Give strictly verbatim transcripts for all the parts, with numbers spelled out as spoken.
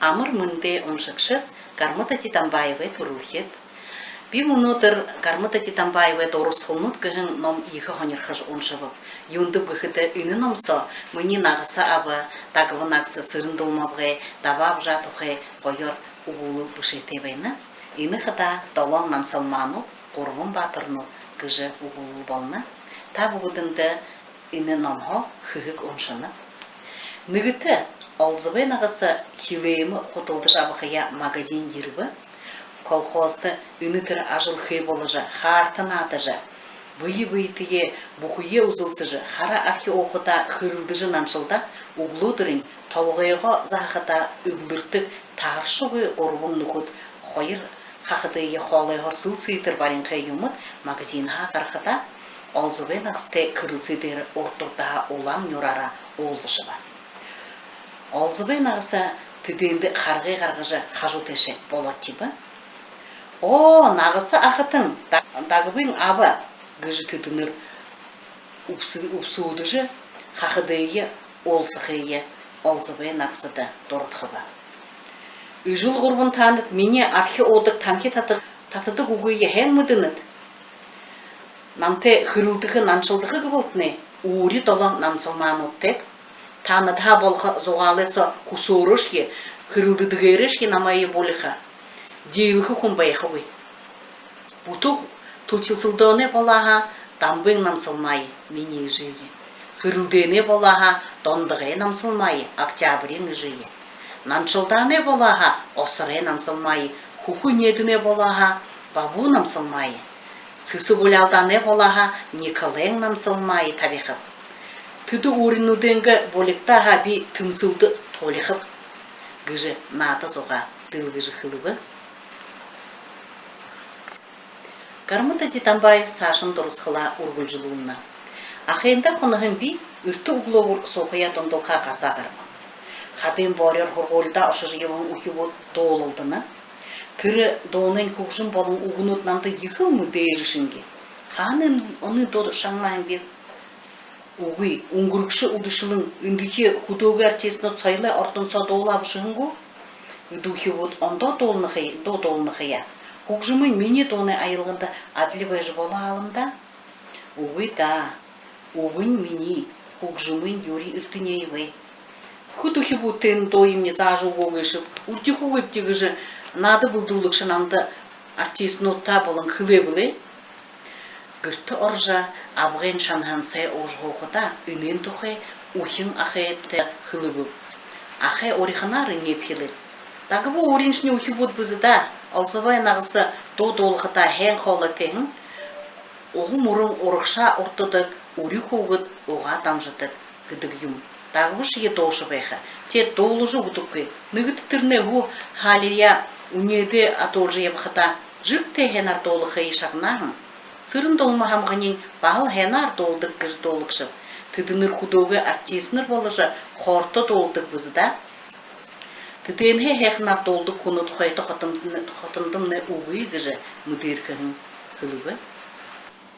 Амар мэндэ, уншагшад, Гарма-Дада Дамбаевай түрэлхид. Би мүнөөдэр Гарма-Дада Дамбаевай «Дурасхалнууд» гэһэн ном ехэ һонирхожо уншабаб. Юундэб гэхэдэ, энэ ном соо минии нагаса аба Дагба нагаса Сэрэн-Дулма абгай дабаа абажа тухай гоёор үгүүлэл бэшээтэй байна. Энэ хадаа «Долоон намсалмаанууд, гурбан баатарнууд» гэжэ үгүүлэл болоно. Та бүгэдэндэ энэ номһоо хэһэг уншанаб. Нэгэтэ Олзобой нагаса хилээмэ худалдажа абахаяа магазин ерэбэ. Колхоздо энэ тэрэ ажал хээ боложо, хаарта наадажа, бэе бэетэеэ, бүхэеэ үзэлсэжэ, хара архи уухадаа хэрэлдэжэ наншалдаад, үглөөдэрынь толгойгоо заһахадаа эблэрдэг таһаршагүй гурбан нүхэд хоёр хахадые хоолойгоор сэлсытэр баринхай юмэд, магазинһаа гарахадаа, Олзобой нагасатай кэрэлсээ дээрэ урда урдаһаа улаан нюураараа уулзашаба. Олзобой нагаса тэдээндэ харгы гаргажа, хажуу тээшээ болотибо. «Оо, нагаса ахатан, Да-, Дагбын аба», — гэжэ тэдэнэр үбсэ-, үбсүүдэжэ, хахадые уулсахые Олзобой нагасада дурадхаба. «Эжэл гурбан таанад минии архи уудаг, тамхи татаг-, татадаг үгые һайн мэдэнэт. Намтай хэрэлдэхэ, наншалдаха гэбэлтнай, үүри долоон намсалмаануудтайб. Таанадһаа болохо зугаалай соо хүсөөрөөшье, хэрэлдэдэгээрээшье намайе булиха, диилэхэ хүн байхагүй. Бүтүү түлхилсэлдөөнэй болоо һаа, Дамбын намсалмаае, минии эжые. Хэрэлдээнэй болоо һаа, Дондогой намсалмаае, Октябриин эжые. Наншалдаанай болоо һаа, Осорой намсалмаае, хүхэ энеэдэнэй болоо һаа, Бабуу намсалмаае. Сэсэ буляалдаанай болоо һаа, Николайн намсалмаае табихаб. Тэдэ үүринүүдэйнгээ булигдаа һаа, би тэмсэлдэ тулихаб», — гэжэ наада зугаа дэлгэжэ хэлэбэ. Гарма-Дада Дамбаев саашань дурасхалаа үргэлжэлүүлнэ. Ахайндаа хоноһон би эртэ үглөөгүүр суухаяа дундалхаа газаа гарабаб. Хадын боорёор һургуулидаа ошожо ябаһан үхибүүд дуулалдана. Тэрэ дуунайнь хүгжэм болон үгэнүүд намда ехэл мэдээжэ шэнги. Хаана энэ, энэ дуу шагнаһан биб? Үгы, үнгэрэгшэ үдэшэлэн эндэхи хүдөөгэй артистнууд соёлой ордон соо дуулаа бэшэ һэн гү? Эдэ үхибүүд ондоо дуулнахай-, дуу дуулнахаяа. Хүгжэмынь минии дуунай аялганда адли байжа болоо һаалам даа. Үгы даа. Үгэнь минии, хүгжэмынь Юрий Эртынеевэй. Хэды үхибүүдтэ энэ дууемни заажа үгөө гээшэб, үрдихэгүйбди гэжэ наада бэлдүүлэгшэ намда артистнуудта болон хэлээ бэлэй. Гэртэ орожо, абгайн шанаһан сай уужа һуухадаа, энээн тухай үхин ахайтай хэлэбэб. Ахай уриханаар энеэбхилээ: «Дагба, өөрыншни үхибүүд бэзэ даа, Олзобой нагаса дуу дуулахадаа һайн хоолойтой һэн. Уһа мүрэн урагшаа уртадаг, үри хүүгэд угаа дамжадаг» гэдэг юм. Дагбашье дуушан байха. Теэд дуулажа үгэдэггүй. Нэгэтэ тэрэнэй һү һаалияа үнеэдээ адуулжа ябахадаа, жэгтэй һайнаар дуулахые шагнаа һэм. Сэрэн-Дулма һамганиинь баһал һайнаар дуулдаг гэжэ дуулагшаб. Тэдэнэр хүдөөгэй артистнар боложо, хоорто дуулдаг бэзэ даа. Тэдээнһээ һайханаар дуулдаг хүнүүд хойто хотондомнай, хотондомнай үгы гэжэ мэдэрхыһэн», — хэлэбэ.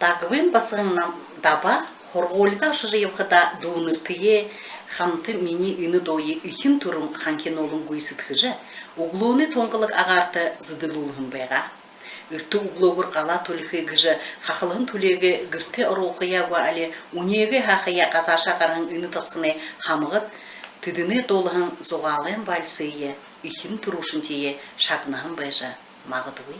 Дагбын басаган Нам-, Даба һургуулидаа ошожо ябахадаа, дүүнэртэеэ хамта минии энэ дууе эхин түрүүн ханхинуулан гүйсэдхэжэ, үглөөнэй тунгалаг агаарта зэдэлүүлһэн байгаа. «Эртэ үглөөгүүр галаа түлихэ» гэжэ хахалһан түлеэгээ гэртээ оруулхаяа гү, али үнеэгээ һаахаяа газаашаа гараһан энэ тосхоной һамгад тэдэнэй дуулаһан зугаалайн вальсые эхин түрүүшынхиеэ шагнаһан байжа магадгүй.